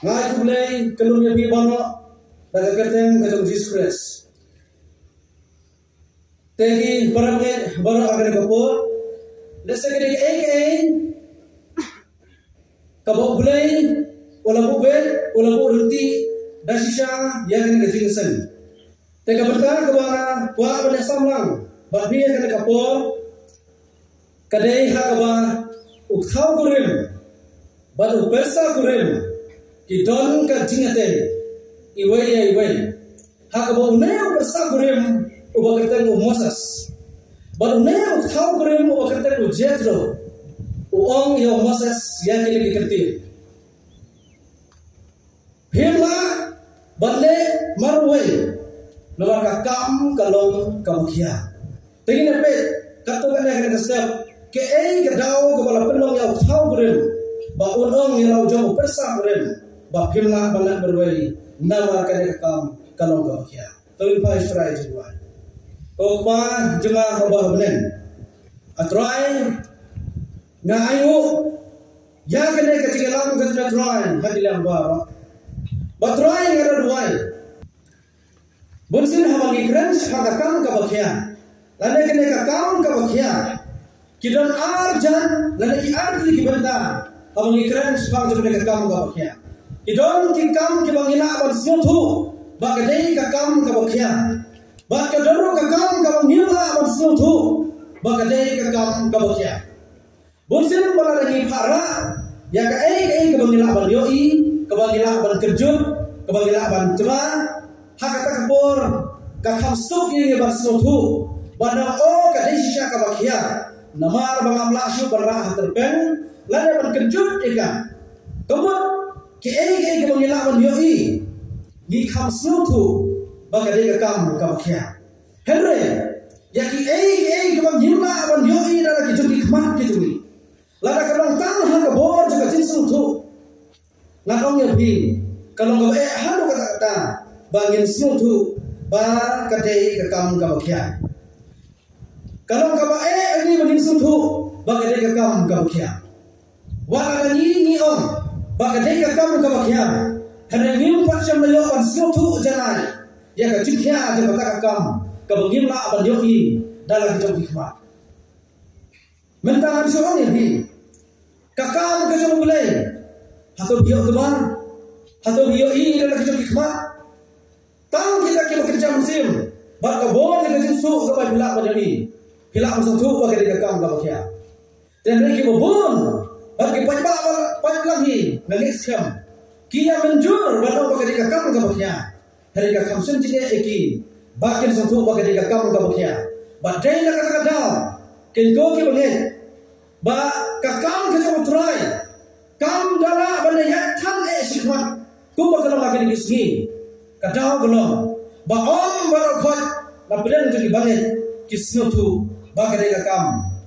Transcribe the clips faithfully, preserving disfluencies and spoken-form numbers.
Nga ai khublei ka lum ïa phi baroh da ka kyrteng ka jong Jisu Khrist. Te ki para bangeit baroh ha kane ka por, lehse ka dei kaei kaei kaba U Blei u la buh beit, u la buh ryntih da shisha ïa kane ka jingïaseng. Te ka bynta kaba nga kwah ban ïasam lang bad phi ha kane ka por, ka dei ha kaba u thaw kurim bad u pyrsa kurim ki don ka jingïatei iwei ïa iwei. Ha kaba une u pyrsa kurim uba kyrteng u Moses bad une u thaw kurim uba kyrteng u Jethro, u ong ïa u Moses ïa kine ki kyntien: Phim lah ban leh marwei, namar ka kam ka long kaba khia. Te ngin ïa peit katto katne ha kane ka step, kaei ka daw kaba la pynlong ïa u thaw kurim ba un ong ïa la u jong u pyrsa kurim ba phim lah ban leh marwei, namar kane ka kam ka long kaba khia. To ngin phai sha u Trai jingduwai. Ko Kpa jong nga uba ha bneng, A Trai, nga ainguh ïa kane ka jingïalam ka jong me Trai ha ki liang baroh. Bad Trai, nga da duwai, bunsien haba ngi kren shaphang ka kam kaba khia, lane kane ka kam kaba khia, ki don ar jait lane ki ar tylli ki bynta haba ngi kren shaphang jong kane ka kam kaba khia. Ki don ki kam kiba ngi lah ban sngewthuh ba ka dei ka kam kaba khia, bad ka don ruh ka kam kaba ngim lah ban sngewthuh ba ka dei ka kam kaba khia. Bunsien ba lada ngi phah rah ïa kaei kaei kaba ngi lah ban ïohi, kaba ngi lah ban kynjut, kaba ngi lah ban jemah, ha kata ka por ka kham suk ïa ngi ban sngewthuh ba nang, o, ka dei shisha kaba khia, namar ba ngam lah shuh ban rah ha tyrpeng lane ban kynjut ïa ka. Ka mut kaei kaei kaba ngi lah ban ïohi, ngi kham sngewthuh ba ka dei ka kam kaba khia. Hynrei ïa kiei kiei kiba ngim lah ban ïohi da la ki jong ki khmat ki jong ngi, lada ka long tang ha ka bor jong ka jingsngewthuh, ngan ong ïa phi, ka long kaba eh haduh katta katta ba ngin sngewthuh ba ka dei ka kam kaba khia. Ka long kaba eh ïa ngi ba ngin sngewthuh ba ka dei ka kam kaba khia. Wat lada ngi ngi ong ba ka dei ka kam kaba khia, hynrei ngim pat shym la ïoh ban sngewthuh janai ïa ka jingkhia jong kata ka kam kaba ngim lah ban ïohi da la ki jong ki khmat. Mynta ngan shu ong ïa phi, ka kam ka jong U Blei, hato phi ïoh tymmen? Hato phi ïohi da la ki jong ki khmat? Tang kita kiba kynja mynsiem bad ka bor ka jingsuk kaba phi lah ban ïohi, phi lah ban sngewthuh ba ka dei ka kam kaba khia. Te hynrei kiba bun bad ki paidbah ba paidbah hi, nga ngeit skhem ki ïa mynjur ban ong ba ka dei ka kam kaba khia, hynrei ka kham shym jingeh ïa ki ba kin sngewthuh ba ka dei ka kam kaba khia. Bad dei na kata ka daw, kynthei kiba ngeit, ba ka kam ka jong U Trai kam da lah ban ïaid than eh shakhmat kumba ka long ha kine ki sngi. Ka daw ka long ba ym baroh khoit na pdeng jong ki bangeit ki sngewthuh ba ka dei ka kam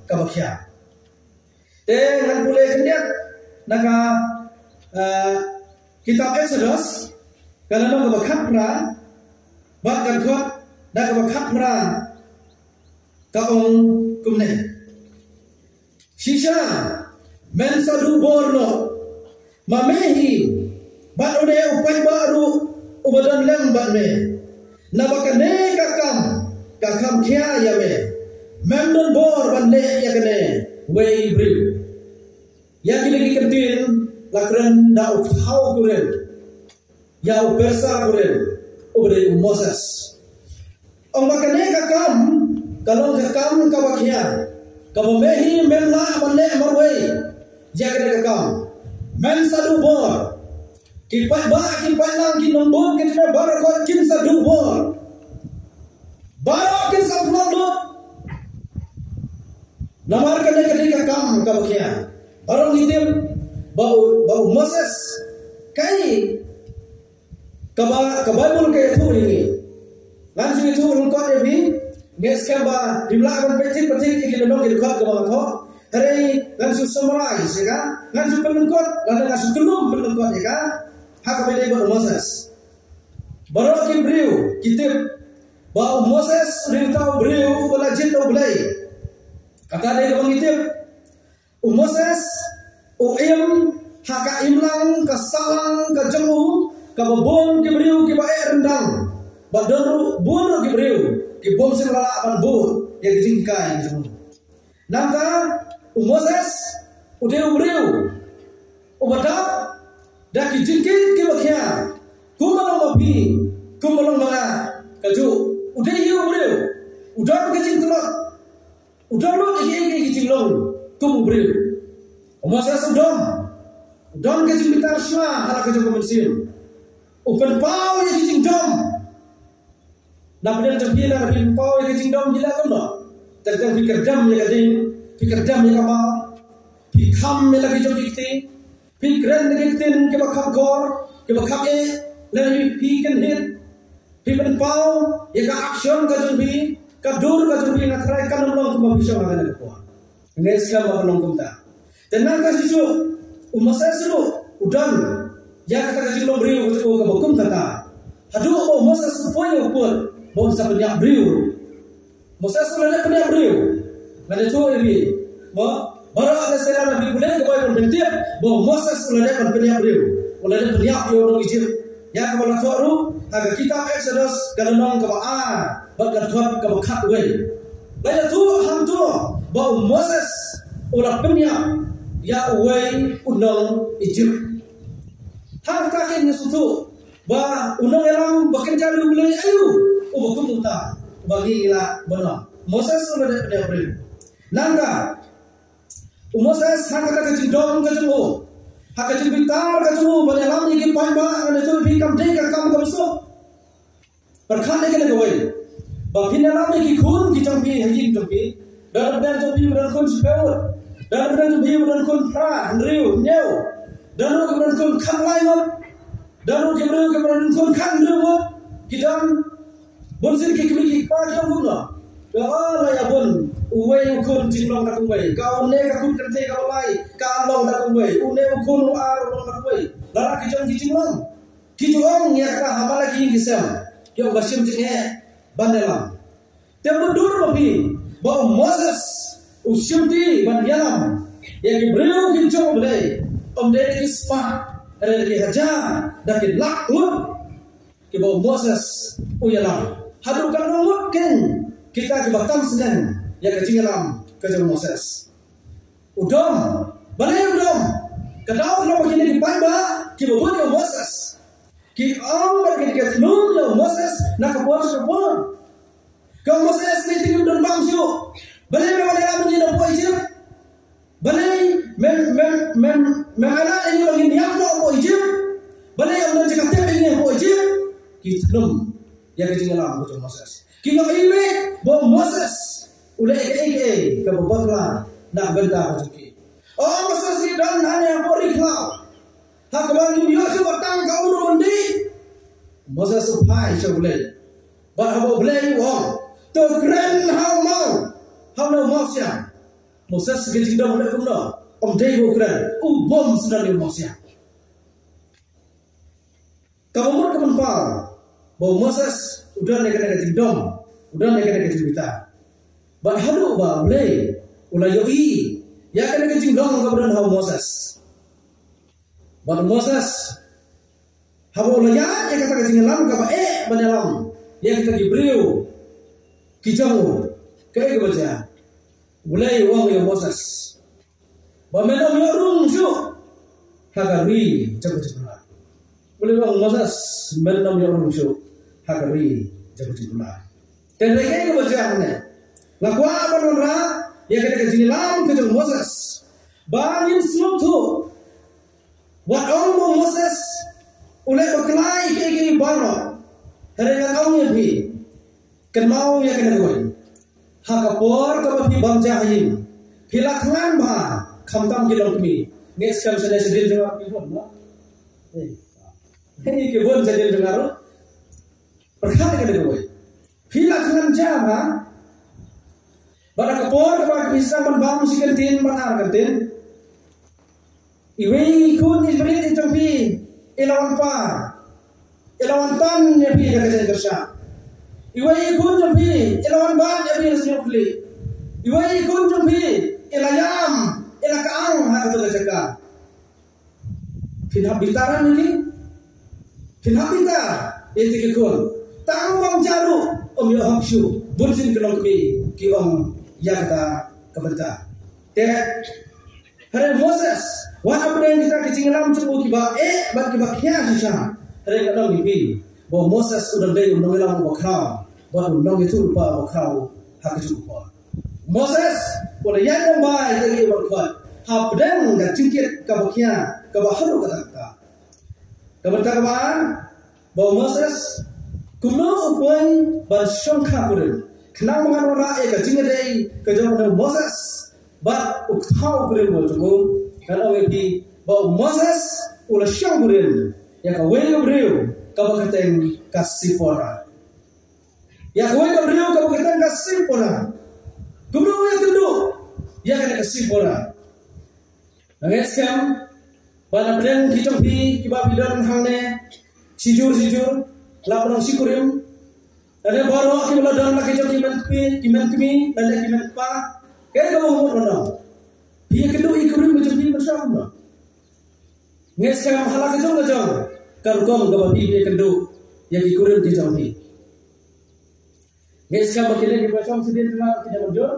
kaba khia. Te ngan pule khyndiat na ka, eh, kitab Exodus, ka lynnong kaba khatphra bad ka dkhot da kaba khatphra, ka ong kumne: Shisha men sa duh bor noh, ma me hi bad une u paidbah ruh uba don lem bad me, naba kane ka kam ka kham khia ïa me, mem don bor ban leh ïa kane wei briew. Ïa kine ki kyntien la kren da u thaw kurim, ïa u pyrsa kurim uba dei u Moses. Ong ba kane ka kam ka long ka kam kaba khia, kaba me hi mem lah ban leh marwei ïa kane ka kam. Men sa duh bor. Ki paidbah, ki paidlang, ki nongbud, ki jingeh baroh kin sa duh bor. Baroh kin sa pynlong lut. Namar kane ka dei ka kam kaba khia. Baroh ngi tip ba u, ba u Moses, kaei kaba ka Baibl ka ïathuh ïa ngi? Ngan shu ïathuh lyngkot ïa phi. Ngeit skhem ba phim lah ban peit thik pathik ïa ki lynnong ki dkhot kaba nga thoh, hynrei ngan shu summarize ïa ka, ngan shu pynlyngkot lane ngan shu kyllum pynlyngkot ïa ka ha kaba ïadei bad u Moses. Baroh ki briew ki tip ba u Moses u dei uta u briew uba la jied da U Blei. Kata dei kaba ngi tip. U Moses u im ha ka imlang ka sahlang ka jong kaba bun ki briew kiba eh ryndang, bad don ruh bun ruh ki briew ki bym shym la lah ban bud ïa ki jinghikai ki jong u. Nangta u Moses u dei u briew uba dap da ki jingkit kiba khia, kumba long ma phi, kumba long ma nga. Kajuh u dei hi u briew u don ka jingtlot, u don lut ïa ki, ïa ki jinglong kum u briew. U Moses u don, u don ka jingbitar shuwa ha la ka jong ka mynsiem. U pynpaw ïa ki jingdom. Na pdeng jong phi, na phi pynpaw ïa ki jingdom phi lah kumno? Tang tang phi kyrdem ïa ka ding, phi kyrdem ïa ka maw, phi kham ïa la ki jong ki kti, phi kren ïa ki ktien kiba kham kor, kiba kham eh, lane phi kynhit, phi pynpaw ïa ka action ka jong phi, ka dur ka jong phi, nga tharai kan ym long kumba phi shong ha kane ka por. Nga ngeit skhem ba kan long kumta. Te nangta shisha u Moses ruh u don ïa kata ka jinglong briew ka jong u kaba kum kata. Haduh ba u Moses u poi ïa u pud ba un sa pynïap briew ruh. Moses u la dep pynïap briew. Nga dei tu ïa phi. Ba baroh lehse lada phi pule ka Baibl phin tip ba u Moses u la dep pynïap briew. U la dep pynïap ïa u nong Ijipt. Ïa kaba la thoh ruh ha ka kitab Exodus ka lynnong kaba ar bad ka dkhot kaba khatwei. Ba ïathuh hangto ba u Moses u la pynïap ïa uwei u nong Ijipt. Hangta kin ïa sngewthuh ba u nongïalam ba kynja ri U Blei aïu, uba kum uta uba ngi la ban ong. Moses u la dep pynïap briew. Nangta u Moses ha kata ka jingdom ka jong u, ha ka jingbitar ka jong u ban ïalam ïa ki paidbah, ngan ïathuh ïa phi kam dei ka kam kaba suk. Pyrkhat ïa kane kawei. Ba phin ïalam ïa ki khun ki jong phi ha ïing jong phi. Don pdeng jong phi ba don khun shiphew ngut. Don pdeng jong phi ba don khun phra, hynriew, hynñiew. Don ruh kiba don khun khatlai ngut. Don ruh kiba don khun khathynriew ngut. Ki don bunsien ki kmie ki kpa ki ong kumno? Ka la ïa bun uwei u khun jinglong da kumwei. Ka une ka khun kynthei kaba lai ka long da kumwei. Une u khun u ar u long da kumwei. Lada ki jong ki jinglong. Ki ju ong ïa kata ha man la ki ïing ki sem, ki ong ba shim jingeh ban ïalam. Te mutdur ma phi ba u Moses u shimti ban ïalam ïa ki briew ki jong U Blei, ym dei da ki spah, hynrei da ki hajar, da ki lak ngut kiba u Moses u ïalam. Haduh katno ngut kein kita kiba tam snem ïa ka jingïalam ka jong u Moses. U dom, balei u dom? Ka daw kaba kine ki paidbah kiba bud ïa u Moses ki ong bad ki kynnoh ïa u Moses na ka por sha ka por. Ka Moses, lei te ngim don bam shuh. Balei mem wan ïalam ïa ngi na poh Ijipt? Balei mem, mem, mem, mem ïalam ïa ngi ba ngin ïap noh poh Ijipt? Balei ym don jaka tep ïa ngi na poh Ijipt? Ki kynnoh ïa ka jingïalam ka jong u Moses. Ki ong, iwei ba u Moses u leh kaei kaei kaba bakla na ka bynta ka jong ki. O Moses, ngi don hangne hapoh ri khlaw ha kaba ngim ïoh shuh ba tang ka um ruh un dih. Moses u phai sha U Blei. Bad haba U Blei u ong, to kren ha u maw, ha u maw siang. Moses ka jingdom u leh kumno? Ym dei ba u kren, u bom sdang ïa u maw siang. Kaba mut ka pynpaw ba u Moses u don ïa kane ka jingdom, u don ïa kane ka jingbitar. Bad haduh ba U Blei u la ïohi ïa kane ka jinglong kaba don ha u Moses. Bad u Moses haba u la ïaid ïa kata ka jingïalam kaba eh ban ïalam ïa kita ki briew ki jong u, kaei kaba jia? U Blei u ong ïa u Moses ba men ym ïoh rung shuh ha ka ri jong ka jingpynlait. U Blei u ong, Moses, men ym ïoh rung shuh ha ka ri jong ka jingpynlait. Te hynrei kaei kaba jia hangne? Nga kwah ban wanrah ïa kane ka jingïalam ka jong u Moses ba ngin sngewthuh. Wat ong ba u Moses u leh bakla ïa kiei kiei baroh. Hynrei ngan ong ïa phi, kynmaw ïa kane kawei. Ha ka por kaba phi bam ja ha ïing, phi la thngan bha khamtam ki longkmie. Ngeit skhem shane shadien jong nga ruh ki bun, mo? Hei, ki bun shadien jong nga ruh. Pyrkhat ïa kane kawei. Phi la thngan ja bha. Bad ha ka por kaba phi sdang ban bam shi kyntien ban ar kyntien, iwei i khun i jingmut i jong phi i la wan par, i la wan tan ïa phi da ka jingkyrshan. Iwei i khun jong phi i la wan bat ïa phi da ka jingkylli. Iwei i khun jong phi i la ïam, i la kyang ha kata ka jaka. Phin hap bitar ïa ki? Phin hap bitar ïa kata ka khun. Tang u bym jah ruh, ym ïoh hok shuh. Bun sien ki longkmie ki ong ïa kata ka bynta. Te hynrei Moses, wat hapdeng kita ki jingïalam jong u kiba eh bad kiba khia shisha, hynrei nga ong ïa phi ba u Moses u dang dei u nongïalam uba khraw bad u nongïathuhlypa uba khraw ha kajuh ka por. Moses u la ïaid lem bad ïa ki bad khot hapdeng ka jingkit kaba khia kaba haduh katta katta. Ka bynta kaba ar, ba u Moses kumno u poi ban shongkha kurim. Khnang ba ngan wanrah ïa ka jingïadei ka jong u Moses bad u kthaw kurim ba u jong u, ngan ong ïa phi ba u Moses u la shong kurim ïa kawei ka briew kaba kyrteng ka Sipora. Ïa kawei ka briew kaba kyrteng ka Sipora. Kumno u ïakynduh ïa kane ka Sipora? Nga ngeit skhem ba na pdeng ki jong phi kiba phi don hangne shijur shijur, la pdeng shi kurim. Lane baroh kiba la don la ki jong ki men kmie, ki men kmie, lane ki men kpa. Kaei kaba mut ban ong, phi ïakynduh ïa ki kurim ki jong phi ban shong kumno? Ngeit skhem ha la ka jong ka jong ka rukom kaba phi ïakynduh ïa ki kurim ki jong phi. Ngeit skhem ba kine kiba shong shadien jong nga ki dang mynjur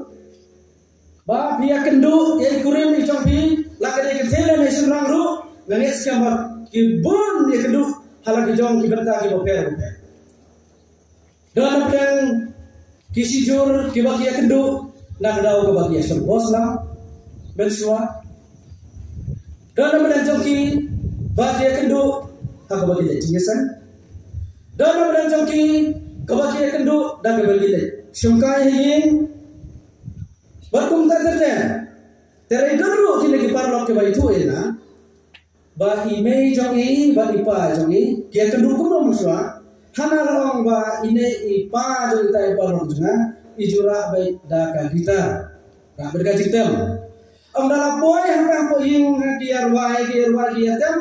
ba phi ïakynduh ïa ki kurim ki jong phi, la ka dei ka thylliej ne shynrang ruh. Nga ngeit skhem ba ki bun ïakynduh ha la ki jong ki bynta kiba pher bapher. Don na pdeng ki shijur kiba ki ïakynduh na ka daw kaba ki ïashong bos lang mynshuwa. Don na pdeng jong ki ba ki ïakynduh ha kaba ki leit jingïaseng. Don na pdeng jong ki kaba ki ïakynduh da kaba ki leit shongkai ha ïing. Bad kumta ter ter. Te hynrei don ruh kine ki paralok kiba ïathuh ïa nga ba i mei jong i bad i pa jong i ki ïakynduh kumno mynshuwa. Hana la ong ba ine i pa jong ita i paralok jong nga i ju rah beit da ka guitar, rah beit da ka jingtem. Ong da la poi hangta hapoh ïing ha ki ïarwai ki ïarwai ki ïatem.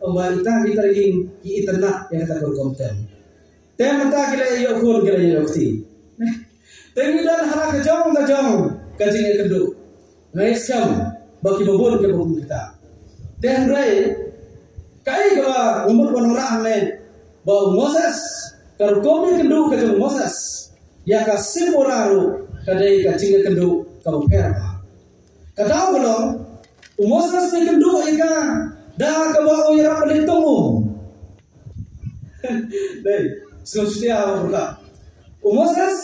Ong ba ita ki trai ïing ki itynnad ïa kata ka rukom tem. Te mynta ki la ïoh khun ki la ïoh kti. Te ngi don ha la ka jong ka jong ka jingïakynduh. Nga ngeit skhem ba kiba bun kiba bun kita. Te hynrei kaei kaba u mut ban wanrah hangne ba u Moses, ka rukom ïakynduh ka jong u Moses ïa ka Sipora ruh ka dei ka jingïakynduh kaba pher bha. Ka daw ka long u Moses ne ïakynduh ïa ka da kaba u ïarap ban leit tong um. Dei, sngewsih ïa u Moses, u Moses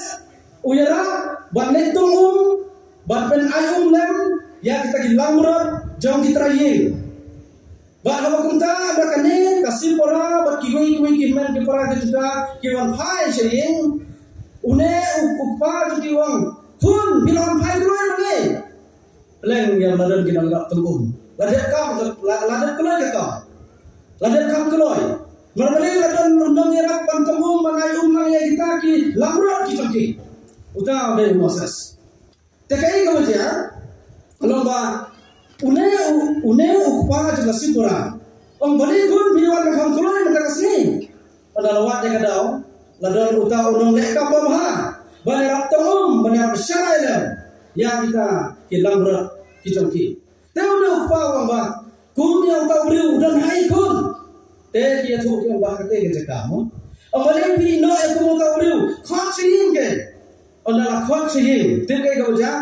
u ïarap ban leit tong um ban pynai um lem ïa kita ki langbrot jong ki trai ïing. Bad haba kumta da kane ka Sipora bad kiwei kiwei ki hynmen ki para ki juda ki wan phai sha ïing. Une u kpa jong ki u ong, khun, phi la wan phai kloi ne? Pleng ïa la don ki nongïarap tong um. La dep kam, la, la dep kloi ka kam. La dep kam kloi. Mar balei la don u nongïarap ban tong um ban ai um lang ïa kita ki langbrot ki jong ki. Uta u dei u Moses. Te kaei kaba jia? Ka long ba une u, une u kpa jong ka Sipora u ong, balei khun phi wan kham kloi mynta ka sngi? Ynda la wad ïa ka daw la don uta u nongleh kam babha ban ïarap tong um, ban ïarap shai lem ïa kita ki langbrot ki jong ki. Te une u kpa u ong ba, kum ïa uta u briew u don ha i khun. Te ki ïathuh ki ong ba, kata ka jaka mo. Ong ba, lei phi ïehnoh ïa kum uta u briew, khot sha ïing ke. Ynda la khot sha ïing, tip kaei kaba jia?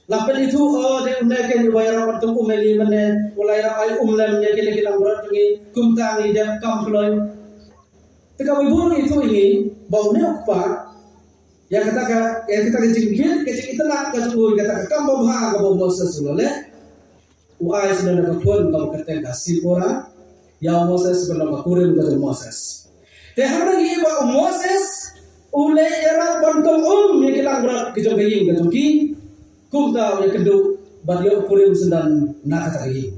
La pynithuh, o, dei une keiñ uba ïarap ban tong um ïa ngi mynne, u la ïarap ai um lem ïa kine ki langbrot jong ngi, kumta ngi dep kam kloi. Te kaba bun ithuh ïa ngi ba une u kpa, ïa kata ka, ïa kata ka jingkit, ka jingitynnad ka jong u, ïa kata ka kam babha kaba u Moses u la leh, u ai sha kane ka khun kaba kyrteng ka Sipora ïa u Moses ban long ka kurim ka jong u Moses. Te haba ngi ïohi ba u Moses u leh ïarap ban tong um ïa ki langbrot ki jong ka ïing ka jong ki, kumta u ïakynduh bad ïoh kurim syndon na kata ka ïing.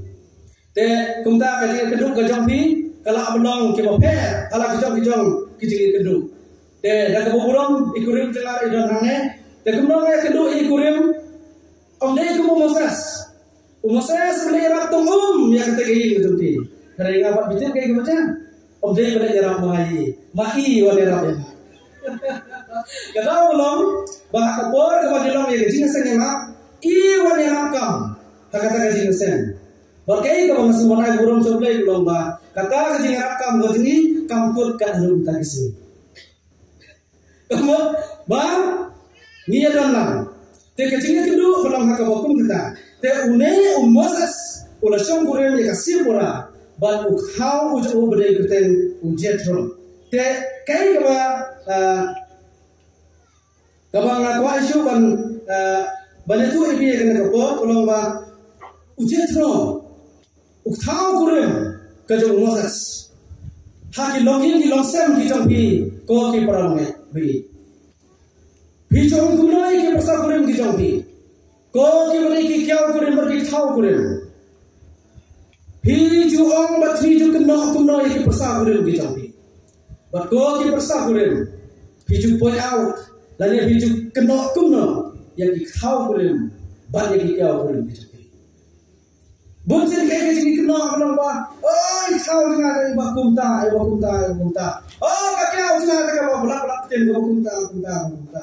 Te kumta ka jingïakynduh ka jong phi ka lah ban long kiba pher ha la ki jong ki jong ki jingïakynduh. Te da kaba burom, i kurim jong nga i don hangne. Te kumno nga ïakynduh ïa i kurim? Ym dei kum u Moses. U Moses u leh ïarap tong um ïa kata ka ïing ka jong phi. Hynrei nga bad phi tip kaei kaba jia? Ym dei ba leh ïarap ma i, ma i wan ïarap ïa nga. Ka daw ka long ba ha ka por kaba ngi long ïa ka jingïaseng ïa nga, i wan ïarap kam ha kata ka jingïaseng. Bad kaei kaba nga sngewbha ban ai burom sha U Blei ka long ba Kata ka jingïarap kam ka jingim kam kut kat haduh mynta ka sngi. Ka mut ba ngi ïa don lang. Te ka jingïakynduh ka long ha kaba kum kata. Te une u Moses u la shong kurim ïa ka Sipora bad u khaw u jong u ba dei kyrteng u Jethro. Te kaei kaba, ah, kaba nga kwah shuh ban, ah, ban ïathuh ïa phi ïa kane ka por ka long ba u Jethro u khaw kurim ka jong u Moses. Ha ki longïing ki longsem ki jong phi ko ki para bangeit. Phi ju ong kumno ïa ki pyrsa kurim ki jong phi? Ko ki ba dei ki kiaw kurim bad ki khaw kurim. Phi ju ong bad phi ju kynnoh kumno ïa ki pyrsa kurim ki jong phi? Bad ko ki pyrsa kurim, phi ju point out lane phi ju kynnoh kumno ïa ki khaw kurim bad ïa ki kiaw kurim ki jong phi? Bun sien kaei ka jingkynnoh ka long ba, oi, khaw jong nga ka ba kumta, ka ba kumta, ka ba kumta. Oh, ka kiaw jong nga ka ba blak blak ktien ka ba kumta, kumta, kumta.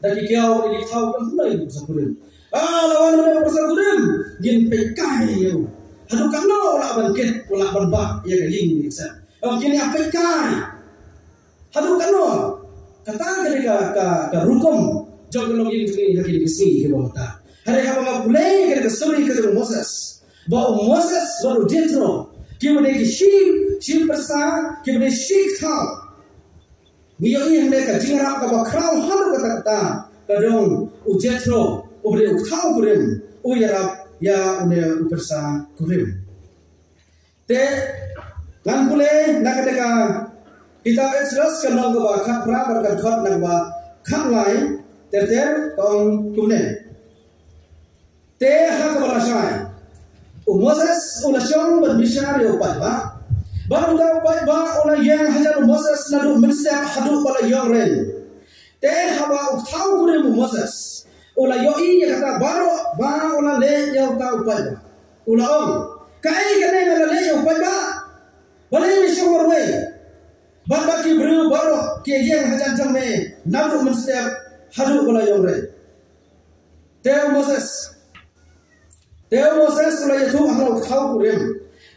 Da ki kiaw ki khaw ka kumta ki pyrsa kurim. Ah, la wan mynta pyrsa kurim, ngin peit kai ïa u. Haduh katno u lah ban kit, u lah ban bah ïa ka ïing ïa ka sem. Ong kin ïa peit kai. Haduh katno? Kata ka dei ka, ka, ka rukom jong ka longïing jong ngi ha kine ki sngi kiba mynta. Hynrei haba nga pule ïa ka summary ka jong u Moses, ba u Moses bad u Jethro ki ba dei ki shi, shi pyrsa, ki ba dei shi khaw. Ngi ïohi hangne ka jingïarap kaba khraw haduh katta katta ka jong u Jethro, u ba dei u khaw kurim, u ïarap ïa une u pyrsa kurim. Te ngan pule na kata ka kitab Exodus ka lynnong kaba khatphra bad ka dkhot na kaba khatlai ter ter ka ong kumne. Te ha kaba lashai u Moses u la shong ban bishar ïa u paidbah. Bad uta u paidbah u la ïeng hajan u Moses naduh mynstep haduh ba la ïong reng. Te haba u khaw kurim u Moses u la ïohi ïa kata baroh ba u la leh ïa uta u paidbah. U la ong, kaei kane nga la leh ïa u paidbah? Balei me shong marwei? Bad ba ki briew baroh ki ïeng hajan jong me naduh mynstep haduh ba la ïong reng. Te u Moses, te u Moses u la ïathuh ha u khaw kurim,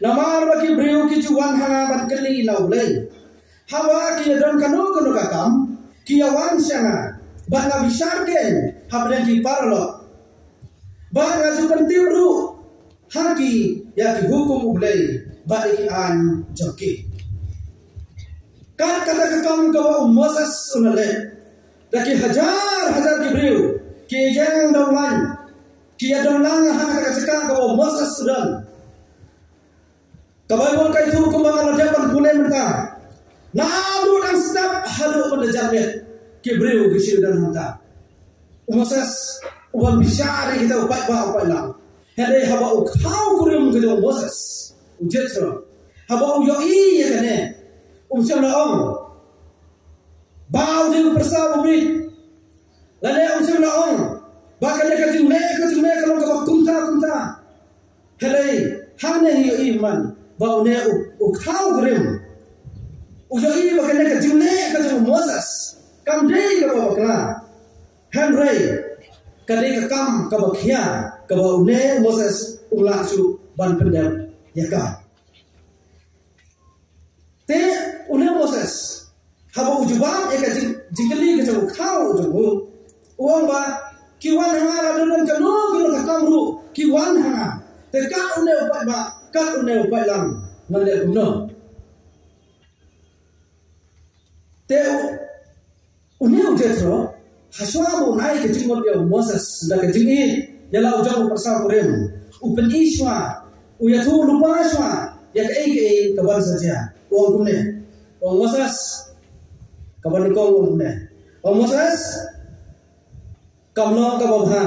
namar ba ki briew ki ju wan ha nga ban kylli na U Blei. Haba ki ïa don kano kano ka kam ki ïa wan sha nga bad nga bishar keiñ hapdeng ki paralok. Bad nga ju pyntip ruh ha ki ïa ki hukum U Blei bad ïa ki aiñ jong ki. Kat kata ka kam kaba u Moses u la leh, da ki hajar hajar ki briew ki ïeng dong lain, ki ïa dong lang ha kata ka jaka kaba u Moses u don. Ka Baibl ka ïathuh kumba nga la dep ban pule mynta, naduh dang step haduh ban da janmiet ki briew ki shu don hangta. U Moses u ban bishar ïa kita u paidbah u paidlang. Hynrei haba u khaw kurim ka jong u Moses, u Jethro, haba u ïohi ïa kane, um shym la ong ba u dei u pyrsa u bieit. Lane um shym la ong ba kane ka jingleh ka jingleh ka long kaba kumta kumta. Hynrei hangne ngi ïohi man ba une u, u khaw kurim u ïohi ba kane ka jingleh ka jong u Moses kam dei kaba bakla. Hynrei ka dei ka kam kaba khia kaba une u Moses u lah shuh ban pyndep ïa ka. Te une u Moses haba u jubab ïa ka jing, jingkylli ka jong u khaw u jong u, u ong ba ki wan ha nga la don kano kano ka kam ruh ki wan ha nga. Te kat une u paidbah, kat une u paidlang, ngan leh kumno? Te u, une u Jethro, hashwa ba un ai ka jingmut ïa u Moses da ka jingïeit ïa la u jong u pyrsa kurim, u pyni shwa, u ïathuh lypa shwa ïa kaei kaei ka ban sa jia. U ong kumne, u ong Moses, ka ban nyngkong u ong kumne, u ong Moses, kam long kaba bha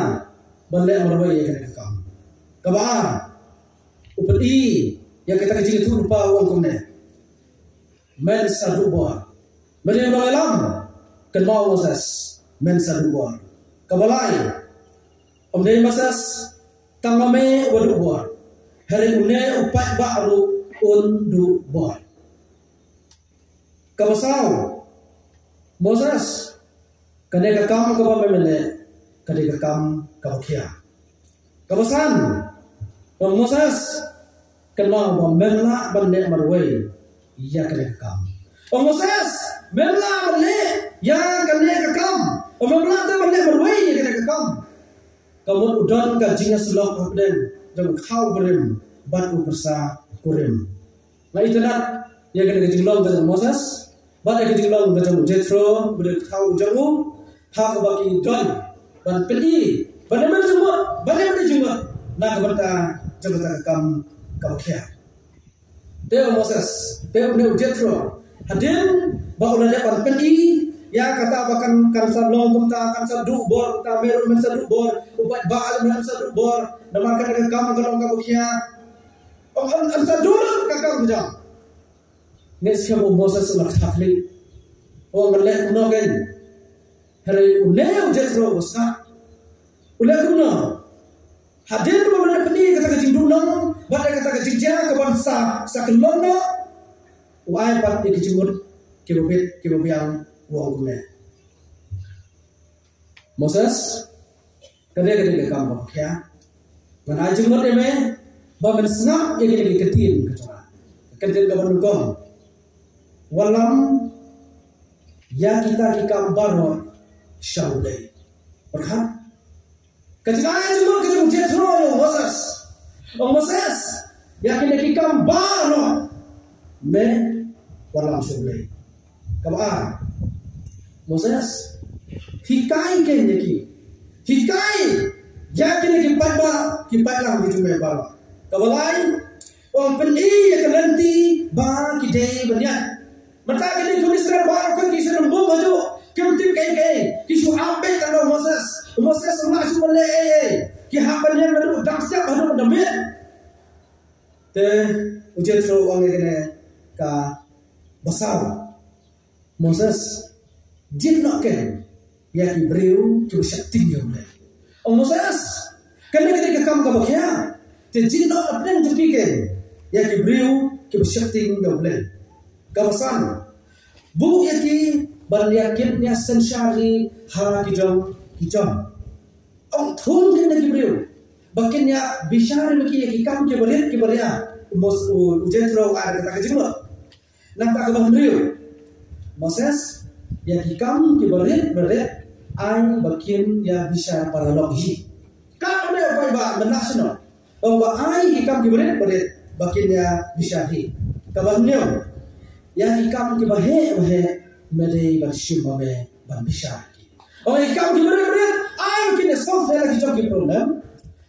ban leh marwei ïa kane ka kam. Kaba ar, u pyni ïa kata ka jingïathuh lypa u ong kumne, men sa duh bor. Men ïa long ïalam, kynmaw Moses, men sa duh bor. Kaba lai, ym dei Moses tang ma me uba duh bor, hynrei une u paidbah ruh un duh bor. Kaba saw, Moses, kane ka kam kaba me me leh ka dei ka kam kaba khia. Kaba san, u ong Moses, Kynmaw ba mem lah ban leh marwei ïa kane ka kam. Ong Moses, mem lah ban leh ïa kane ka kam. Ong mem lah te ban leh marwei ïa kane ka kam. Ka mut u don ka jingïasyllok hapdeng jong u khaw kurim bad u pyrsa kurim. Nga itynnad ïa kane ka jinglong ka jong u Moses bad ïa ka jinglong ka jong u Jethro, ba dei u khaw jong u, ha kaba ki don ban pyni, ban ïa mynta jingmut, ban ïa mynta jingmut na ka bynta jong kata ka kam kaba khia. Te u Moses, te une u Jethro, hadien ba u la dep ban pyni ïa kata ba kan, kan sa long kumta, kan sa duh bor kumta, me ruh men sa duh bor, u paidbah ruh men sa duh bor, namar kata ka kam ka long kaba khia. Ong, ong, ong, sa duh ka kam ka jong. Ngi shem u Moses u la khatkhlieh. Ong, ngan leh kumno kein. Hynrei une u Jethro u sngap. U leh kumno? Hadien ba u la pyni kata ka jingduhnong bad kata ka jingjia kaban sa, sa kyllon noh, u ai pat ïa ki jingmut kiba bit kiba biang, u ong kumne: Moses, ka dei, ka dei ka kam kaba khia. Ngan ai jingmut ïa me ba men sngap ïa kine ki ktien ka jong nga. Ka ktien kaba nyngkong: Wallam ïa kita ki kam baroh sha U Blei. Pyrkhat. Ka jingai jingmut ka jong u Jethro ïa u Moses. Ong Moses, ïa kine ki kam baroh me wallam sha U Blei. Kaba ar: Moses, hikai kein ïa ki. Hikai ïa kine ki paidbah, ki paidlang ki jong me baroh. Kaba lai: Ong, pyni ïa ka lynti ba ki dei ban ïaid. Mynta kine ki khun Israel baroh ki shu lum bum hajuh, kim tip kaei kaei, ki shu ap beit tang da u Moses. U Moses um lah shuh ban leh ei ei. Ki hap ban ïaid naduh dang step haduh na miet. Te u Jethro u ong ïa kane kaba saw: Moses, jied noh kein ïa ki briew kiba sheptieng ïa U Blei. Ong Moses, kane ka dei ka kam kaba khia. Te jied noh hapdeng jong ki kein ïa ki briew kiba sheptieng ïa U Blei. Kaba san: Buh ïa ki ban ïa kit ïa synshar ïa ki ha ki jong ki jong. Ong, thung kein ïa ki briew ba kin ïa bishar ïa ki ïa ki kam kiba rit kiba ria. U Mos-, u, u Jethro u ai kata ka jingmut. Nangta kaba hynriew: Moses, ïa ki kam kiba rit ba rit ai ba kin ïa bishar paralok hi. Kane u paidbah mynta shano? Ong, ba ai ki kam kiba rit ba rit ba kin ïa bishar hi. Kaba hynñiew: Ïa ki kam kiba heh ba heh me dei ban shim ma me ban bishar ki. Ong, ïa ki kam kiba rit ba rit ai ba kin ïa solve ïa la ki jong ki problem.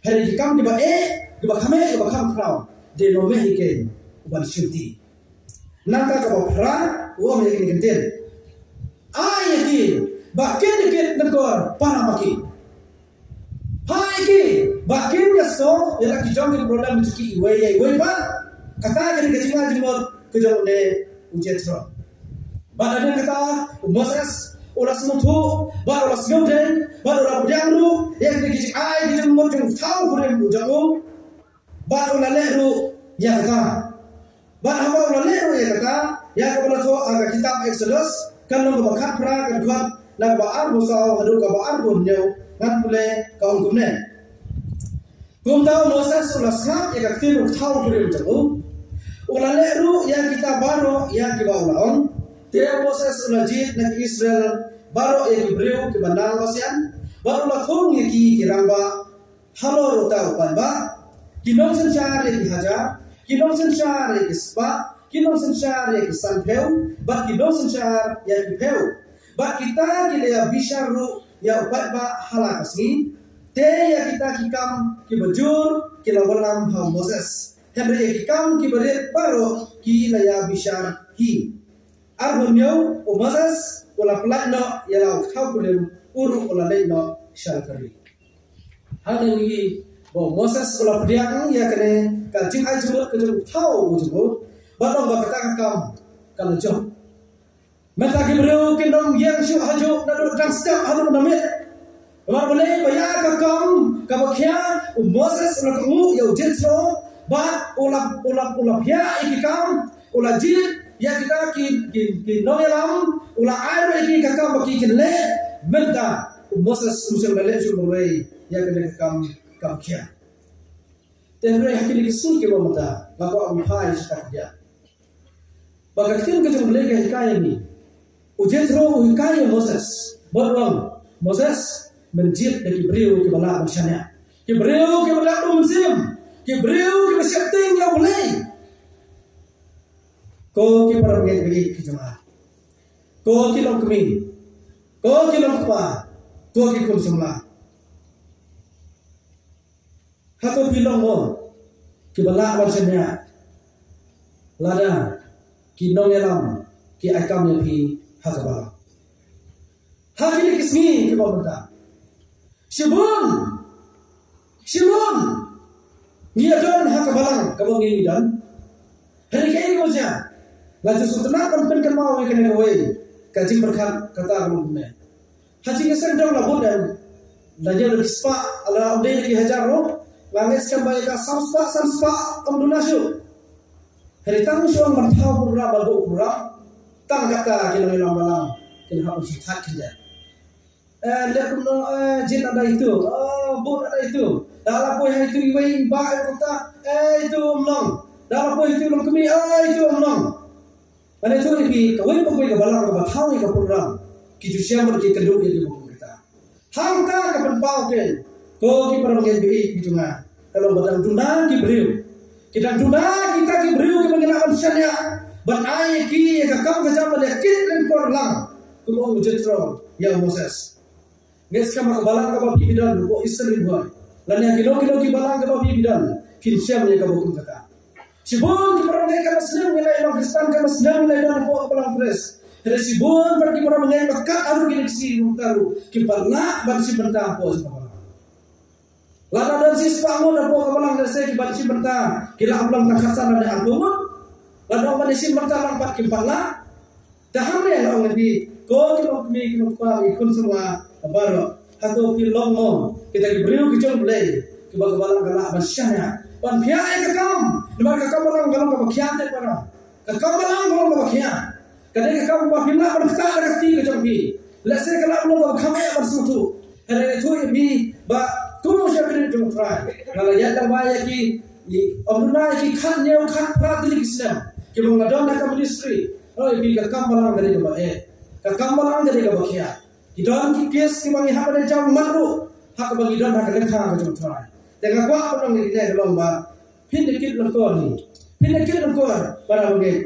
Hynrei ki kam kiba eh, kiba kham eh, kiba kham khraw, dei ma me hi kein uban shim ti. Nangta kaba phra, u ong ïa kine ki ktien: Ai ïa ki ba kin ïa kit lyngkor para ma ki. Phah ïa ki ba kin ïa solve ïa la ki jong ki problem jong ki iwei ïa iwei pat. Kata ka dei ka jingai jingmut ka jong une u Jethro. Bad hadien kata u Moses u la sngewthuh bad u la sngewdei bad u la pdiang ruh ïa kine ki jingai ki jingmut jong u khaw kurim u jong u. Bad u la leh ruh ïa kata. Bad haba u la leh ruh ïa kata, ïa kaba la thoh ha ka kitab Exodus, ka lynnong kaba khatphra, ka dkhot na kaba arphew saw haduh kaba arphew hynñiew, ngan pule, ka ong kumne: Kumta u Moses u la sngap ïa ka ktien u khaw kurim jong u. U la leh ruh ïa kita baroh ïa kiba u la ong. Te u Moses u la jied na ki Israel baroh ïa ki briew kiba nang basian, bad u la thung ïa ki ki rangbah halor uta u paidbah, ki nongsynshar ïa ki hajar, ki nongsynshar ïa ki spah, ki nongsynshar ïa ki sanphew, bad ki nongsynshar ïa ki phew. Bad kita ki la ïa bishar ruh ïa u paidbah ha la ka sngi. Te ïa kita ki kam kiba jur ki la wallam ha u Moses. Hynrei ïa ki kam kiba rit baroh ki la ïa bishar hi. Arphew hynñiew: U Moses u la pyllait noh ïa la u khaw kurim, u ruh u la leit noh sha la ka ri. Hangne ngi ïohi ba u Moses u la pdiang ïa kane ka jingai jingmut ka jong u khaw u jong u, bad ong ba kata ka kam ka la jop. Mynta ki briew kin ym ïeng shuh hajuh naduh dang step haduh na miet. Namar balei? Ba ïa ka kam kaba khia u Moses u la kohnguh ïa u Jethro, bad u la, u la, u la phiah ïa ki kam, u la jied ïa kita ki, ki, ki nongïalam, u la ai ruh ïa ki ka kam ba ki kin leh. Mynta u Moses um shym la leh shuh marwei ïa kane ka kam kaba khia. Te hynrei ha kine ki sngi kiba mynta, Nga kwah ban phai sha ka khyndiat. Ba ka ktien ka jong U Blei ka hikai ïa ngi. U Jethro u hikai ïa u Moses. Bad u ong, Moses, men jied da ki briew kiba lah ban shaniah. Ki briew kiba lah ban mynsiem. Ki briew kiba sheptieng ïa U Blei. Ko ki para bangeit ba ïeit ki jong nga. Ko ki longkmie. Ko ki longkpa. Ko ki khun samla. Hato phi long mo kiba lah ban shaniah lada ki nongïalam ki ai kam ïa phi ha ka balang? Ha kine ki sngi kiba mynta, shibun shibun ngi ïa don ha ka balang kaba ngi don. Hynrei kaei kaba jia, nga ju sngewtynnat ban pynkynmaw ïa kane kawei ka jingpyrkhat kata ka long kumne. Ha jingïaseng dong la bun em. La ñiew da ki spah, la ym dei da ki hajar ruh. Nga ngeit skhem ba ïa ka saw spah, san spah ym duna shuh. Hynrei tang shu ong ban thaw program, ban buh program, tang kata ki nongïalam balang kin hap ban shu thait khyndiat. Eh, leh kumno, eh, jied na da itu, eh, buh na da itu. Da la poi ha itu iwei i bah ïa kata, eh, itu ym long. Da la poi ha itu longkmie, eh, itu ym long. Ngan ïathuh ïa phi, kawei pa kawei ka balang kaba thaw ïa ka program, ki ju shem bad ki kynduh ïa ki ba kum kata. Hangta ka pynpaw kein, ko ki para bangeit ba ïeit ki jong nga, ka long ba dang duna ki briew. Ki dang duna kita ki briew kiba ngi lah ban shaniah ban ai ïa ki ïa ka kam ka jam ban ïa kit lyngkor lang, kum u ong u Jethro ïa u Moses. Ngeit skhem ha ka balang kaba phi don hapoh Eastern Ri Bhoi, lane ha kino kino ki balang kaba phi don, phin shem ïa kaba kum kata. Shibun ki para bangeit, kaba snem ngi la ïa long Khristan, kaba snem ngi la ïa don hapoh ka balang Khrist. Hynrei shibun pat ki para bangeit ba kat haduh kine ki sngi mynta ruh kim pat lah ban shim bynta hapoh ka balang. Lada don shispah ngut hapoh ka balang, lehse ki ban shim bynta ki lah ban long tang khatsan lane arphew ngut. Lada ong ban shim bynta lang pat kim pat lah. Te hangne nga ong ïa phi, ko ki longkmie, ki longkpa, ki khun samla baroh, hato phi long mo kita ki briew ki jong U Blei kiba ka balang ka lah ban shaniah ban phiah ïa ka kam? Namar ka kam balang ka long kaba khia te para. Ka kam balang ka long kaba khia. Ka dei ka kam ba phim lah ban ktah da ka kti ka jong phi. Lehse ka lah ban long kaba kham eh ban sngewthuh. Hynrei nga ïathuh ïa phi ba kum u shakri jong U Trai, nga la ïaid lem bad ïa ki, ym duna ïa ki khathynñiew khatphra tylli ki snem kiba nga don ha ka ministry. Nga ong ïa phi, ka kam balang ka dei kaba eh. Ka kam balang ka dei kaba khia. Ki don ki case kiba ngi hap ban jam mat ruh ha kaba ngi don ha ka lyngkha ka jong U Trai. Te nga kwah ban ong ïa kine ka long ba phin da kit lyngkor hi. Phin da kit lyngkor para bangeit.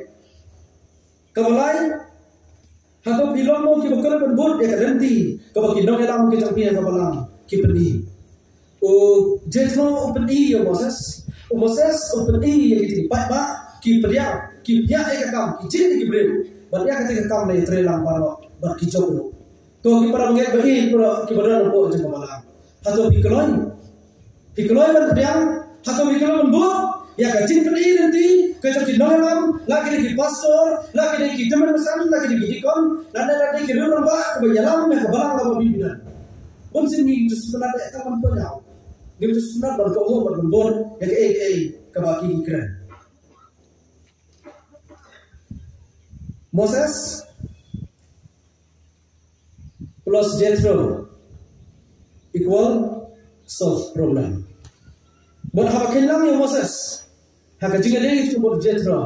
Kaba lai, hato phi long mo kiba khlem ban bud ïa ka lynti kaba ki nongïalam ki jong phi ha ka balang ki pyni? U Jethro u pyni ïa u Moses, u Moses u pyni ïa ki jingpaidbah, ki pdiang, ki phiah ïa ka kam, ki jied ïa ki briew. Bad ïa kata ka kam la ïatrei lang baroh bad ki jop ruh. Ko ki para bangeit ba ïeit baroh kiba don hapoh jong ka balang, hato phi kloi? Phi kloi ban pdiang? Hato phi kloi ban bud ïa ka jingpyni lynti ka jong ki nongïalam, la ki dei ki pastor, la ki dei ki tymmen basan, la ki dei ki deacon, lane la dei ki riew rangbah kiba ïalam ïa ka balang kaba phi don? Bun sien ngi ju sngewtynnat eh tang ban pynïaw. Ngi ju sngewtynnat ban kohnguh bad ban bud ïa kaei kaei kaba ki kren. Moses plus Jethro equal solve problem. Bad haba kheiñ lang ïa u Moses ha ka jingïadei jong u bad u Jethro,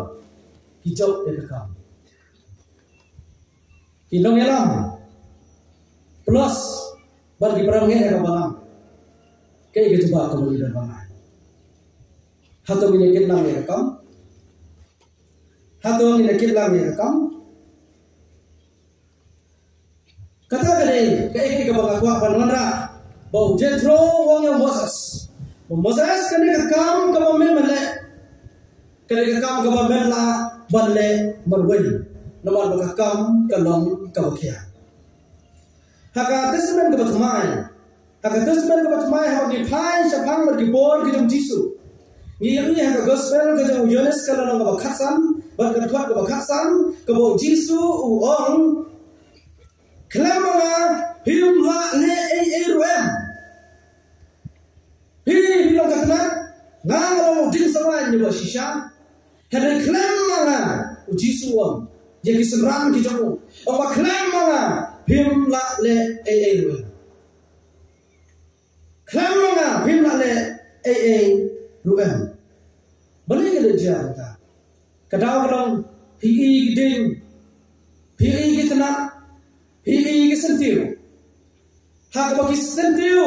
ki jop ïa ka kam. Ki nongïalam plus bad ki para bangeit ha ka balang, kaei ka jubab kaba ngi dei ban ai? Hato ngin ïa kit lang ïa ka kam? Hato ngin ïa kit lang ïa ka kam? Kata ka dei kaei kaei kaba nga kwah ban wanrah, ba u Jethro u ong ïa u Moses, ba Moses, kane ka kam kaba men ban leh, kane ka kam kaba men lah ban leh marwei, namar ba ka kam ka long kaba khia. Ha ka Testament kaba thymmai, ha ka Testament kaba thymmai, haba ngi phai shaphang bad ki por ki jong u Jisu, ngi ïohi ha ka Gospel ka jong u Ïoannis, ka lynnong kaba khatsan bad ka dkhot kaba khatsan, kaba u Jisu u ong, khlem ma nga phim lah leh ei ei ruh em. Phi, phi long ka tnat, nga nga long u dieng sawaiñ uba shisha. Hynrei khlem ma nga, u Jisu u ong ïa ki synran ki jong u, u ong ba khlem ma nga phim lah leh ei ei ruh em. Khlem ma nga phim lah leh ei ei ruh em. Balei ka Jia ka. Ka daw ka long, phi i ki ding, phi i ki tnat, phi i ki syntiew. Ha kaba ki syntiew,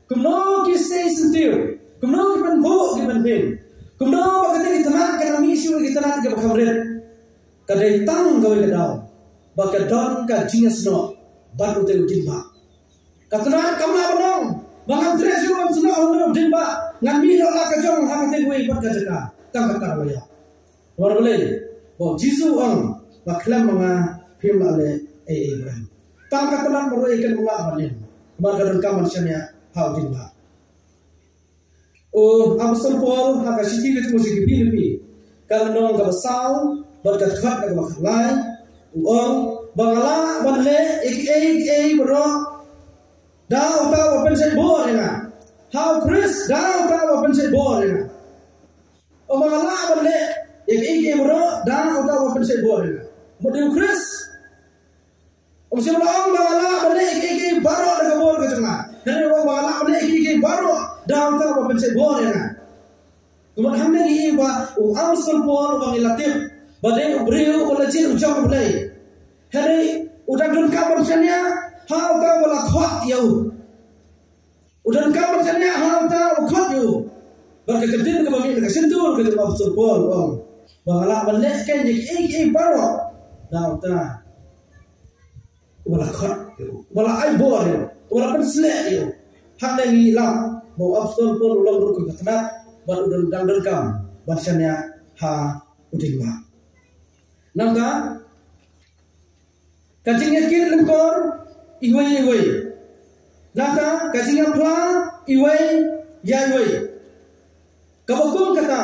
kumno ki sei syntiew, kumno ki pynbhuh ki pynbeiñ, kumno ba kata ki tnat ka nang mih shuh ki tnat kiba kham rit. Ka dei tang kawei ka daw ba ka don ka jingïasnoh bad utei u diengphna. Ka tnat kam lah ban ong ba ngan treh shuh ban snoh ha une u diengphna, ngan mih noh la ka jong ha katei kawei pat ka jaka. Tang kata ka la ïoh. Namar balei? Ba u Jisu u ong ba khlem ma nga phim lah leh ei ei ruh. Tang ka tnat marwei kan lah ban im. Namar ka donkam ban shaniah ha u diengphna. U Apostol Paul ha ka shithi ka jong u sha ki Philippi, ka lynnong kaba saw bad ka dkhot kaba khatlai, u ong ba nga lah ban leh ïa kiei kiei baroh da uta uba pynshait bor ïa nga. Ha u Khrist da uta uba pynshait bor ïa nga. Ong ba nga lah ban leh ïa kiei kiei baroh da uta uba pynshait bor ïa nga. Mut dei u Khrist. Um shym la ong ba nga lah ban leh kiei kiei baroh da ka bor ka jong nga. Hynrei u ong ba nga lah ban leh kiei kiei baroh da uta uba pynshait bor ïa nga. Kumta hangne ngi i ba u Apostol Paul uba ngi la tip ba dei u briew uba la jied u jong U Blei. Hynrei u dang donkam ban shaniah ha uta uba la khot ïa u. U donkam ban shaniah ha uta uba khot ïa u. Bad ka ktien kaba mih na ka shyntur ka jong u Apostol Paul u ong ba nga lah ban leh kein ïa kiei kiei baroh da uta uba la khot ïa u, uba la ai bor ïa u, uba la pynshlur ïa u. Hangne ngi lap ba u Apostol Paul u long ruh ka tnat bad u don, dang donkam ban shaniah ha u diengphna. Nangta ka jingïakit lyngkor iwei ïa iwei. Nangta ka jingïaphla iwei ïa iwei. Kaba kum kata,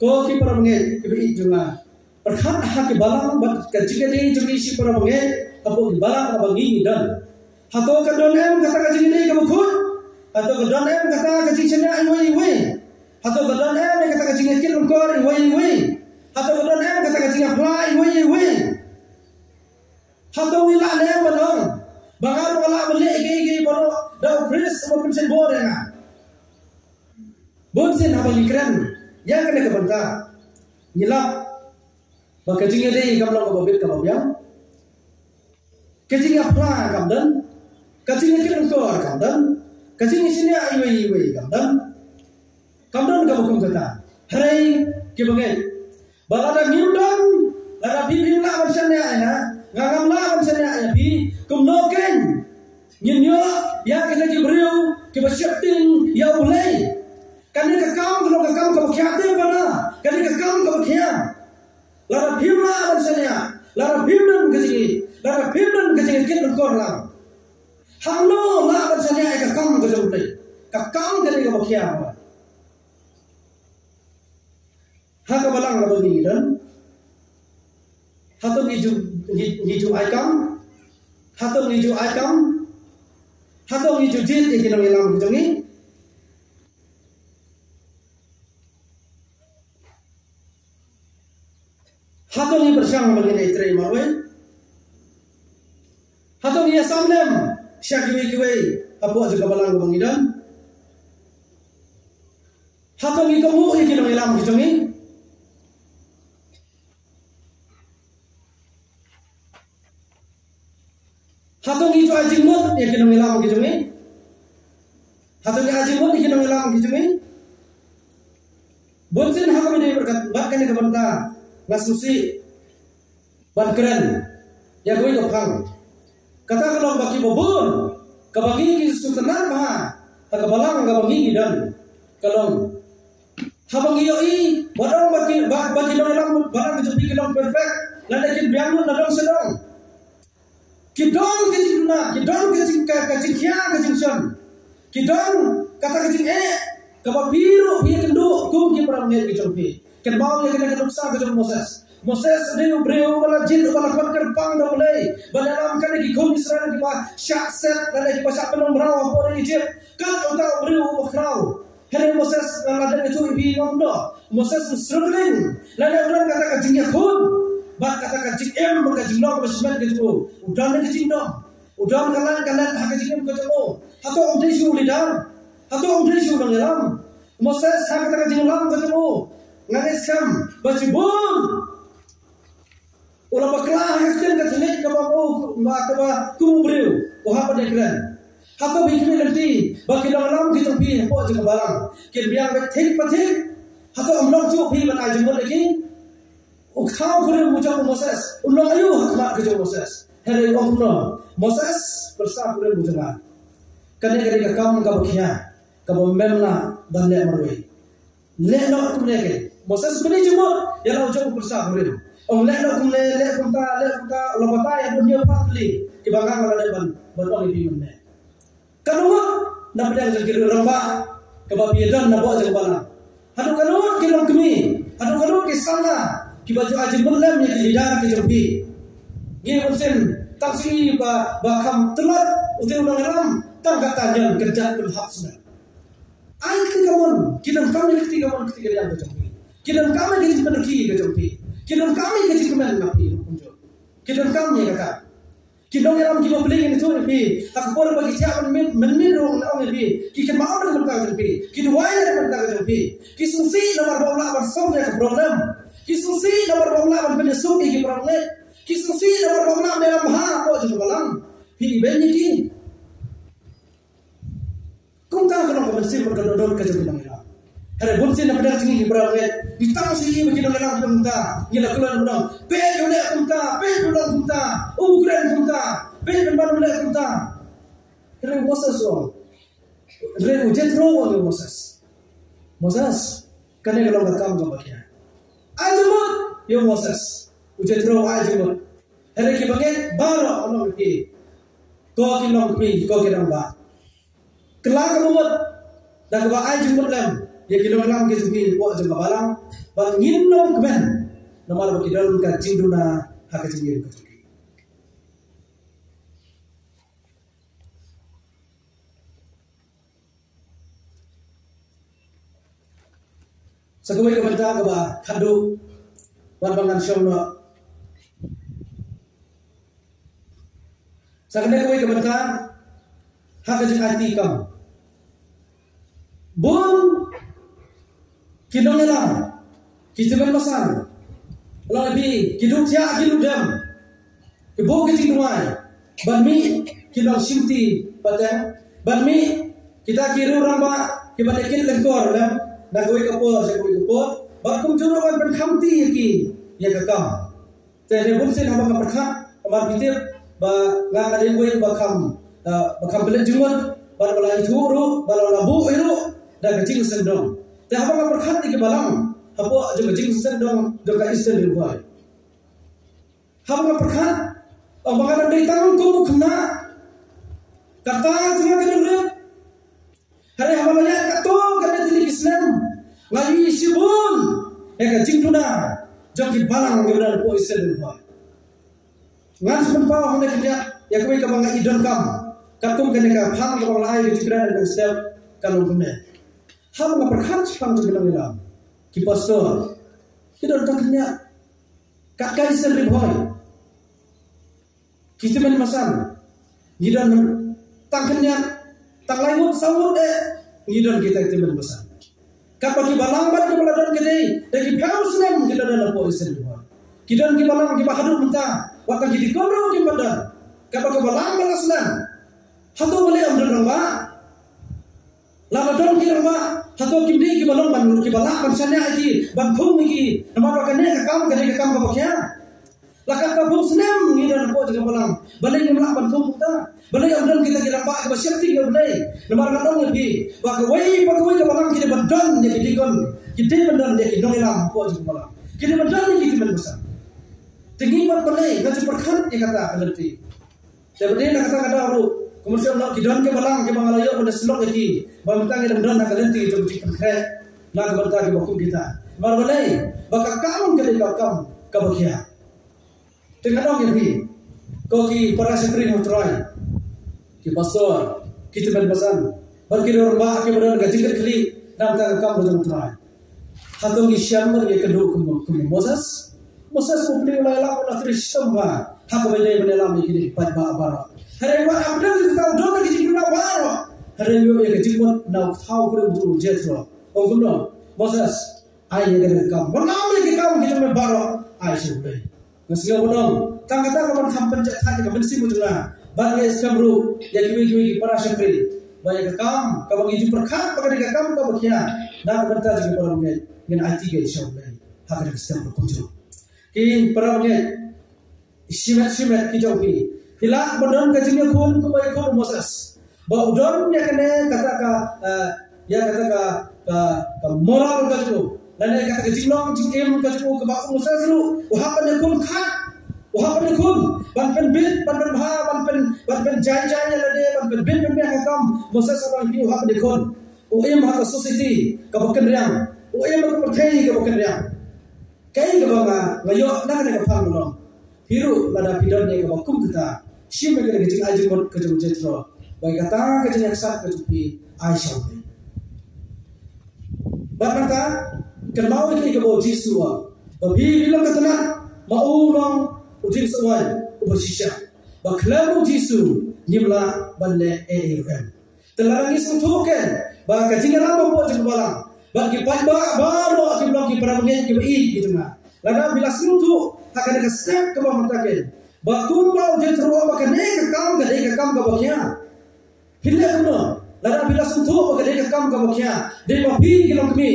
ko ki para bangeit kiba ïeit jong nga, pyrkhat ha ki balang bad ka jingïadei jong ngi shi para bangeit hapoh ki balang kaba ngi ngi don. Hato ka don em kata ka jingïadei kaba khuid? Hato ka don em kata ka jingshaniah iwei ïa iwei? Hato ka don em kata ka jingïakit lyngkor iwei ïa iwei? Hato ka don em kata ka jingïaphla iwei ïa iwei? Hato ngi lah ne em ban ong ba nga ruh nga lah ban leh kiei kiei baroh da u Khrist uba pynshait bor ïa nga? Bunsien haba ngi kren ïa kane ka bynta, ngi lap ba ka jingïadei kam long kaba bit kaba biang. Ka jingïaphla kam don, ka jingïakit lyngkor kam don, ka jingïashaniah iwei ïa iwei kam don. Kam don kaba kum kata. Hynrei ki bangeit, ba lada ngim don, lada phi phim lah ban shaniah ïa nga, nga ngam lah ban shaniah ïa phi, kumno kein ngin ïoh ïa kita ki briew kiba sheptieng ïa U Blei? Kane ka kam ka long ka kam kaba khia te bana, kane ka kam kaba khia. Lada phim lah ban shaniah, lada phim don ka jingïeit, lada phim don ka jingïakit lyngkor lang, hangno lah ban shaniah ïa ka kam ka jong U Blei? Ka kam kane kaba khia. Ha ka balang kaba ngi don, hato ngi ju, ngi, ngi ju ai kam? Hato ngi ju ai kam? Hato ngi ju jied ïa ki nongïalam ki jong ngi? Hato ngi pyrshang ba ngin ïatrei marwei? Hato ngi ïasam lem sha kiwei kiwei hapoh jong ka balang kaba ngi don? Hato ngi kohnguh ïa ki nongïalam ki jong ngi? Hato ngi ju ai jingmut ïa ki nongïalam ki jong ngi? Hato ngi ai jingmut ïa ki nongïalam ki jong ngi? Bunsien ha kaba ïadei bad kane ka bynta nga sngewsih ban kren ïa kawei ka phang. Kata ka long ba kiba bun, kaba ngi ngi sngewtynnat bha ha ka balang kaba ngi ngi don, ka long haba ngi ïohi ba dang ba ki, ba, ba ki nongïalam balang ki jong phi ki long perfect, lane kin biang lut na dong sha dong. Ki don ka jingduna, ki don ka jing, ka, ka jingkhia ka jingshon. Ki don kata ka jingeh kaba phi ruh phi ïakynduh kum ki para bangeit ki jong phi. Kynmaw ïa kane ka nuksa ka jong u Moses. Moses u dei u briew uba la jied, uba la khot kyrpang da U Blei ban ïalam katne ki khun Israel kiba shah set lane kiba shah pynlong mraw hapoh ri Ijipt. Kat uta u briew uba khraw. Hynrei Moses, la dang ïathuh ïa phi, ngam doh. Moses u struggling. Lane u don kata ka jingïakhun bad kata ka jingim bad ka jinglong kaba shimet ka jong u. U don ka jingdom. U don ka lad ka lad ha ka jingim ka jong u. Hato um dei shuh u leader? Hato um dei shuh u nongïalam? Moses ha kata ka jingïalam ka jong u, Nga ngeit skhem ba shibun u la bakla ha ka ktien ka thylliej kaba u, ba kaba kum u briew u hap ban ïakren. Hato phi khmih lynti ba ki nongïalam ki jong phi hapoh jong ka balang kin biang beit thik pa thik? Hato ym long shuh phi ban ai jingmut ïa ki? U khaw kurim u jong u Moses u long aïu ha khmat ka jong u Moses? Hynrei u ong kumno? Moses, pyrsa kurim u jong nga. Kane ka dei ka kam kaba khia, kaba mem lah ban leh marwei. Leh noh kumne ke. Moses bani jingmut ïa la u jong u pyrsa kurim. Ong leh noh kumne, leh kumta, leh kumta, la batai ïa bun ïa pat li kiba nga nga la dep ban, ban ong ïa phi mynne. Ka nongwei na pdeng jong ki rangbah kaba phi ïadon na bor jong ka balang. Haduh ka nongwei ki longkmie, haduh ka nongwei ki samla kiba ju ai jingmut lem ïa ki leader ki jong phi. Ngi bun sien tang shu i ba, ba kham tlot utai u nongïalam tang kata ñion kynjat pynhap snem. Ai kti kamon, ki donkam ïa kti kamon kti kadiang ka jong phi. Ki donkam ïa ka jingpynki ka jong phi. Ki donkam ïa ka jingkmen na phi ruh kumjuh. Ki donkam ïa kata. Ki nongïalam kiba plie ngi ïathuh ïa phi ha ka por ba ki thiah mynmiet, mynmiet ruh nga ong ïa phi ki kynmaw na ka bynta ka jong phi. Ki duwai na ka bynta ka jong phi. Ki sngewsih namar ba ym lah ban solve ïa ka problem. Ki sngewsih namar ba ym lah ban pynïasuk ïa ki para bangeit. Ki sngewsih namar ba ym lah ban ïalam bha hapoh jong ka balang. Phi ibeiñ ïa ki. Kumta ka long ka mynsiem bad ka dohnud ka jong ki nongïalam. Hynrei bun sien na pdeng jong ngi ki para bangeit ngi tang shu i ba ki nongïalam ki long kumta. Ngi la kloi ban ong peit u leh kumta, peit u long kumta, u kren kumta, peit ban ban u leh kumta. Hynrei u Moses u ong, hynrei u Jethro u ong ïa u Moses, Moses, kane ka long ka kam kaba khia. Ai jingmut ïa u Moses. U Jethro u ai jingmut. Hynrei ki bangeit baroh u ong ïa ki, ko ki longkmie, ko ki rangbah, kylla kaba mut da kaba ai jingmut lem ïa ki nongïalam ki jong phi hapoh jong ka balang ba ngin long kmen namar ba ki don ka jingduna ha ka jingim ka jong ki. Sa kawei ka bynta kaba khadduh bad ba ngan shong noh. Sa kane kawei ka bynta ha ka jingaiti kam. Bun ki nongïalam, ki tymmen basan, la bi ki duh thiah ki duh dem, ki buh ki jingduwai ban mih ki nongshimti pateng, ban mih kita ki riew rangbah kiban ïa kit lyngkor lem na kawei ka por sha kawei ka por, bad kumjuh ruh ban pynkhamti ïa ki ïa ka kam. Te hynrei bun sien haba nga pyrkhat namar phi tip ba nga nga dei uwei ba kham, ah, ba kham pynleit jingmut bad ba la ithuh ruh bad la buh ruh da ka jingsngewdom. Te haba nga pyrkhat ïa ki balang hapoh jong ka jingsngewdom jong ka Eastern Ri Bhoi, haba nga pyrkhat, oh, ba nga dang dei tang kum u khynnah, kata jong nga ka dang rit. Hynrei haba la ïaid katto katne tylli ki snem nga ïohi shibun ïa ka jingduna jong ki balang kiba don hapoh Eastern Ri Bhoi. Ngan shu pynpaw hangne khyndiat ïa kawei kaba nga i donkam katkum kane ka phang kaba nga la ai ka jingkren ha kane ka step, ka long kumne. Haba nga pyrkhat shaphang jong ki nongïalam, ki pastor, ki don tang khyndiat. Kat ka Eastern Ri Bhoi, ki tymmen basan, ngi don tang khyndiat, tang lai ngut saw ngut eh ngi don kita ki tymmen basan. Katba ki balang bad kiba la don ki dei da ki phew snem ki la don hapoh Eastern Ri Bhoi. Ki don ki balang kiba haduh mynta wat tang ki dikon ruh kim pat don. Katba ki balang ba la slem, hato balei ym don rangbah? Lada don ki rangbah, hato kim dei kiba long ban, kiba lah ban shaniah ïa ki, ban thung ïa ki? Namar ba kane ka kam ka dei ka kam kaba khia. La katba phew snem ngi don hapoh jong ka balang, balei ngim lah ban thung kumta? Balei ym don kita ki rangbah kiba sheptieng ïa U Blei? Namar nga ong ïa phi ba kawei pa kawei ka balang ki dei ban don ïa ki dikon, ki dei ban don ïa ki nongïalam hapoh jong ka balang, ki dei ban don ïa ki tymmen basan. Te ngi pat balei ngam ju pyrkhat ïa kata ka lynti? Te bad na kata ka daw ruh, kumno shu ong, ki don ki balang kiba nga la ïoh ban da syllok ïa ki ba mynta ngi dang don ha ka lynti jong ka jingpynkhreh na ka bynta kiba kum kita. Namar balei? Ba ka kam ka dei ka kam kaba khia. Te nga ong ïa phi, ko ki para shakri ha U Trai, ki pastor, ki tymmen basan, bad ki rangbah kiba don ka jingkitkhlieh na ka bynta ka kam ka jong U Trai. Hato ngi shem bad ngi kynduh kum, kum u Moses? Moses u Blei u la ïalam, u la trei shitom bha ha kaba ïadei ban ïalam ïa kine ki paidbah baroh. Hynrei wat hapdeng kata u don ka jingkyrmen baroh, hynrei u ïoh ïa ka jingmut na u kthaw kurim u Jethro. Ong kumno? Moses, Ai ïa kane ka kam. Wat lam ïa ki kam ki jong me baroh, ai sha U Blei. Nga sngew ban ong, tang kata ka ban kham pynjah thait ïa ka mynsiem jong nga. Bad nga ïashem ruh ïa kiwei kiwei ki para shakri ba ïa ka kam kaba ngi ju pyrkhat ba ka dei ka kam kaba khia, na ka bynta jong ki para bangeit, ngin aiti ka sha U Blei ha kane ka step ba kumjuh. Ki para bangeit, shimet shimet ki jong phi, phi lah ban don ka jingïakhun kumba ïakhun u Moses, ba u don ïa kane kata ka, eh, ïa kata ka, ka, ka moral ka jong u, lane kata ka jinglong jingim ka jong u, kaba u Moses ruh u hap ban ïakhun khat, u hap ban ïakhun ban pynbit, ban pynbha, ban pyn, ban pynjai jai ïa lade, ban pynbit pynbiang ha ka kam. Moses u hap ban ïakhun. U im ha ka society kaba kynriang, u im ha ka pyrthei kaba kynriang. Kaei kaba nga, nga ïoh na kane ka phang ba long, phi ruh lada phi don ïa kaba kum kata, shim ïa kane ka jingai jingmut ka jong u Jethro, ba ïa kata ka jingïaksaid ka jong phi, ai sha U Blei. Bad nangta, kynmaw ïa kaba u Jisu u ong, ba phi, phi long ka tnat, ma u long u dieng syawai uba shisha. Ba khlem u Jisu ngim lah ban leh ei ei ruh em. Te lada ngi sngewthuh kein ba ka jingïalam hapoh jong ka balang bad ki paidbah baroh kim long ki para bangeit kiba ïeit ki jong nga, lada phi la sngewthuh ha kane ka step kaba mynta kein ba kumba u Jethro ba kane ka kam ka dei ka kam kaba khia, phin leh kumno? Lada phi la sngewthuh ba ka dei ka kam kaba khia, dei ma phi ki longkmie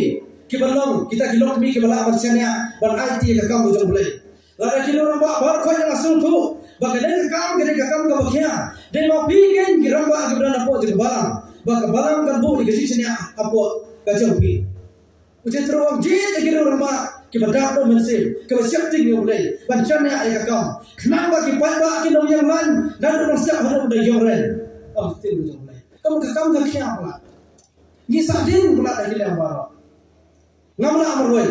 kiba long, kita ki longkmie kiba lah ban shaniah ban aiti ïa ka kam ka jong U Blei. Lada ki rangbah baroh khoit la sngewthuh ba kane ka kam ka dei ka kam kaba khia, dei ma phi kein ki rangbah kiba don hapoh jong ka balang, ba ka balang kan buh ïa ka jingshaniah hapoh ka jong phi. U Jethro u ong, jied ïa ki rangbah kiba dap da u mynsiem, kiba sheptieng ïa U Blei ban shaniah ïa ka kam, khnang ba ki paidbah kin ym ïeng lain naduh nongstep haduh ban da ïeng reng. Ong ktien ka jong U Blei. Kum ka kam ka khia palat. Ngi sah dien palat da ki liang baroh. Ngam lah marwei.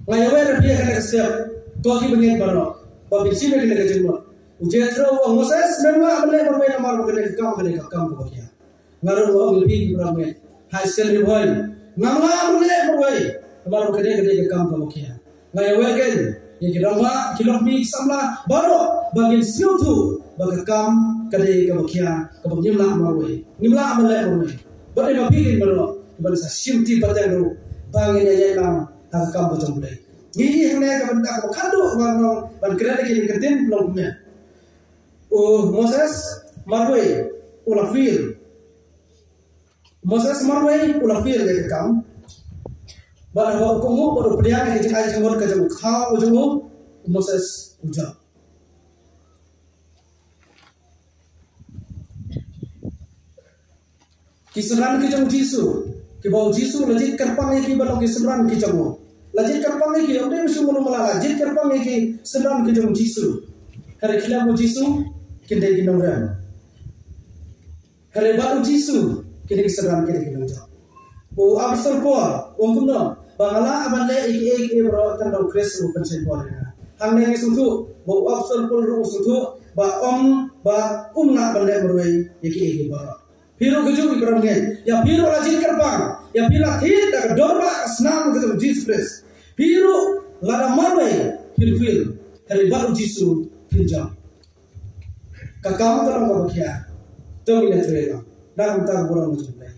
Nga ïawer ïa phi ha kane ka step, ko ki bangeit baroh, ba phin shim ïa kane ka jingmut. U Jethro u ong, Moses, mem lah ban leh marwei namar ba kane ka kam, kane ka kam kaba khia. Nga ruh nga ong ïa phi ki para bangeit ha Eastern Ri Bhoi, ngam lah ban leh marwei namar ba kane ka dei ka kam kaba khia. Nga ïawer kein ïa ki rangbah, ki longkmie, ki samla baroh ba ngin sngewthuh ba ka kam ka dei kaba khia, kaba ngim lah marwei, ngim lah ban leh marwei. Bad dei ma phi kein baroh kiban sa shim ti pateng ruh ba ngin ïalam ha ka kam ka jong U Blei. Ngi ïohi hangne ka bynta kaba khadduh ban long, ban kren ïa ki ktien longkmie. U Moses marwei u la fail. Moses marwei u la fail ïa ka kam. Bad haba u kohnguh bad u pdiang ïa ka jingai jingmut ka jong u khaw u jong u, u Moses u jop. Ki synran ki jong u Jisu, kiba u Jisu la jied kyrpang ïa ki ban long ki synran ki jong u. La jied kyrpang ïa ki, ym dei shu mano mala, la jied kyrpang ïa ki synran ki jong u Jisu. Hynrei khlem u Jisu kin dei ki nongrem. Hynrei bad u Jisu kin dei ki synran, kin dei ki nongjop. U Apostol Paul u ong kumno? Ba nga lah ban leh ïa kiei kiei baroh tang da u Khrist uba pynshongkun ïa nga. Hangne ngi sngewthuh ba u Apostol Paul ruh u sngewthuh ba ym, ba um lah ban leh marwei ïa kiei kiei baroh. Phi ruh kajuh, ki para bangeit, ïa phi ruh la jied kyrpang, ïa phi la thied da ka dorbah ka snam ka jong u Jisu Khrist. Phi ruh lada marwei phin fail, hynrei bad u Jisu phin jop. Ka kam ka long kaba khia. To ngin ïatrei lang na ka bynta ka burom ka jong U Blei.